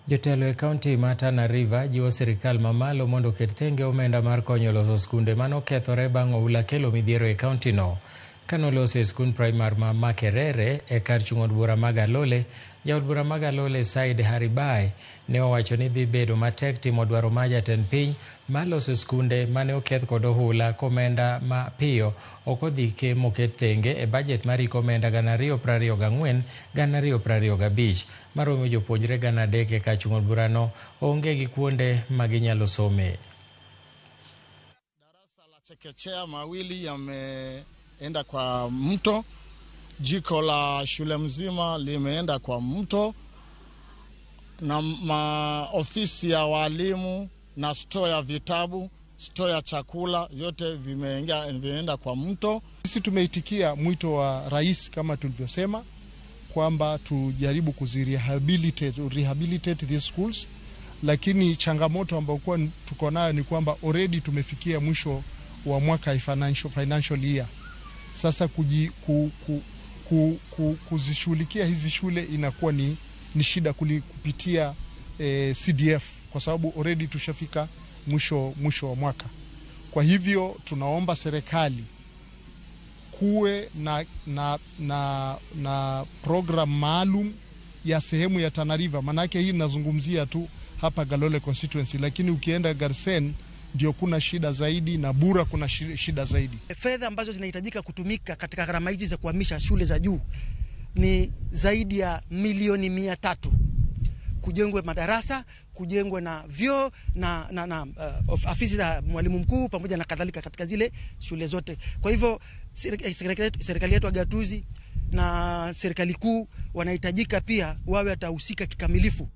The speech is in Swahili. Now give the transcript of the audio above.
Jotelo e kaunti ma Tana River jiwo sirikal mamalo mondo oket thenge omenda mar konyo loso skunde manokethore bang' oula kelo midhiero e kaunti no. Kanoloso e skund primar ma Makerere e kar chung' od bura ma Galole, jaod bura ma Galole Said Haribai ne owacho ni dhi bedo matek timo dwaro mar jatend piny mar loso skunde mane oketh kod ohula komenda ma piyo ok odhi moket thenge e bajet mar hik omenda 2024 2025 maromo jopuonjre 3,000 e kar chung' od burano onge gi kuonde ma ginyalo some. Darasa la chekechea mawili yameenda kwa mto, jiko la shule mzima limeenda kwa mto, na maofisi ya walimu na store ya vitabu, store ya chakula, yote vimeenda kwa mto. Sisi tumeitikia mwito wa rais kama tulivyosema kwamba tujaribu rehabilitate these schools, lakini changamoto ambayo kwa tuko nayo ni kwamba already tumefikia mwisho wa mwaka financial year. Sasa kuzishughulikia hizi shule inakuwa ni shida kupitia CDF kwa sababu already tushafika mwisho wa mwaka. Kwa hivyo tunaomba serikali kuwe na program maalum ya sehemu ya Tana River. Manake hii nazungumzia tu hapa Galole constituency, lakini ukienda Garsen ndio kuna shida zaidi na Bura kuna shida zaidi. Fedha ambazo zinahitajika kutumika katika gharama hizi za kuhamisha shule za juu ni zaidi ya milioni 300. Kujengwe madarasa, kujengwe na vyoo na afisi za mwalimu mkuu pamoja na kadhalika katika zile shule zote. Kwa hivyo serikali yetu ya gatuzi na serikali kuu wanahitajika pia wawe watahusika kikamilifu.